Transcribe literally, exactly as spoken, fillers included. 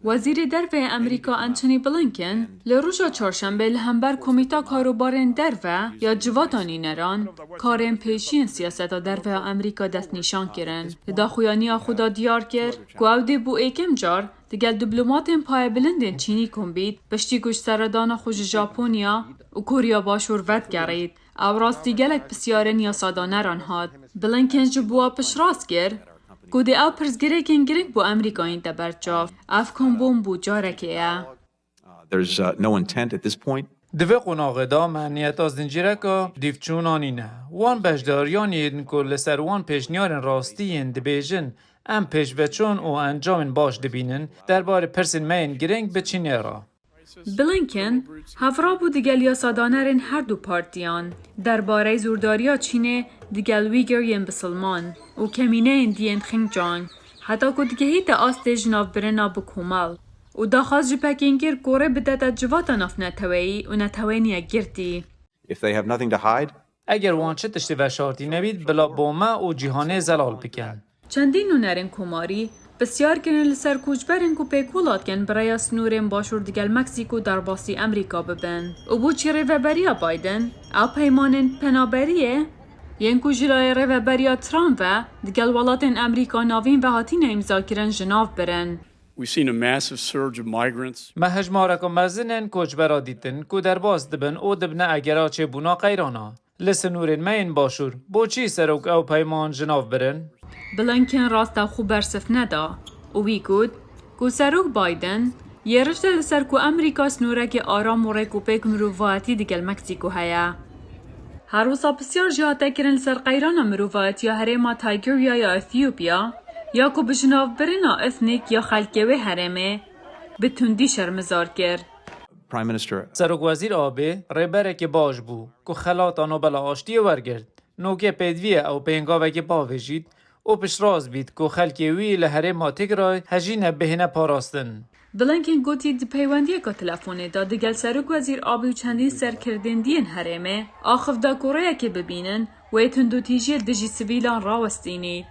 Wezîrê Derve yê Amerîka Antony Blinken li roja çarşembê li hember Komîta Karobarên Derve ya Civata Nîneran karên pêşiyên siyaseta derve ya Amerîka destnîşan kirin. Li daxuyaniya xwe de diyar kir ku ew dê bo êkem car digel diplomatên payebilindên Çînî kom bît, piştî ku ji seredana xwe ji Japonya û Koriya Başûr vedigerît. Ew rastî gelek pisyarên yasadaneran hat. Blinken ji bo we piştrast kir ku dê ew pirsgirêkên girîng bo Amerîkayên te ber çav. Ev kom bûn bû carekê ye. Uh, there's uh, no intent at this point. Di vê qonaxê de me niyeta zincîreka dîvçûna nîne. Wan beşdariyan yên ku li ser wan pêşniyarên rastî yên dibêjin, em pêşveçûn û encamên baş dibînin derbarê pirsên me yên girîng bi Çînê re. Blinken hevra bû digel yasadanerên her du partiyan derbarey zordariya Çînê digel Uygur yên bisilman û kemîneyên diyên Xinjiang, heta ku digehîte astê jinavbirina bi komel û daxwaz ji Pekîn kir ku rê bidete civata navneteweyî û netewên yekgirtî. If they have nothing to hide, Eger wan çi tiştî veşartî nebît, bila bo me û cîhanê zelal bikin. Çendî nûnerên komarî pisyar kirin li ser koçberên ku pêk welat kin bi rêya sînorên başûr digel Meksîko derbasî Amerîka bibin û bo çi rêveberiya Biden ew peymanên penaberiyê yên ku ji layê rêveberiya Trump ve digel welatên Amerîka Navîn ve hatine îmzakirin ji nav birin. We've seen a massive surge of migrants. Me hejmareka mezin ên koçbera dîtin ku derbas dibin û dibine egera çêbûna qeyrana. Li sînorên me yên başûr, boçî serok ew peyman ji nav birin? Blinken rastewxwe bersiv neda û wî got ku Serok Biden yê riş de li ser ku Amerîka sînorekî aram û rêkûpêk mirovayetî digel Meksîko heye. Her wisa pisyar jî hate kirin li ser qeyrana mirovayetiya herêma Tigriya ya Ethiopya ya ku bi jinavbirina etnîk ya xelkê wê herêmê bi tundî şermizar kir. Prime Minister. Serokwezîr Abe rêberekî baş bû ku Xelata Nobela Aştiyê wergirt. Nokê pêdivî ye ew pêngavekê bavêjît û piştrast bît ku xelkê wî li herêma Tigray hejî ne bihêne parastin. Blinken gotî di peywendiyeke telefonê de digel Serokwezîr Abe û çendî serkirdên diyên herêmê axiv da ku rêyekê bibînin wê tundûtîjiyê dijî sivîlan rawestînî.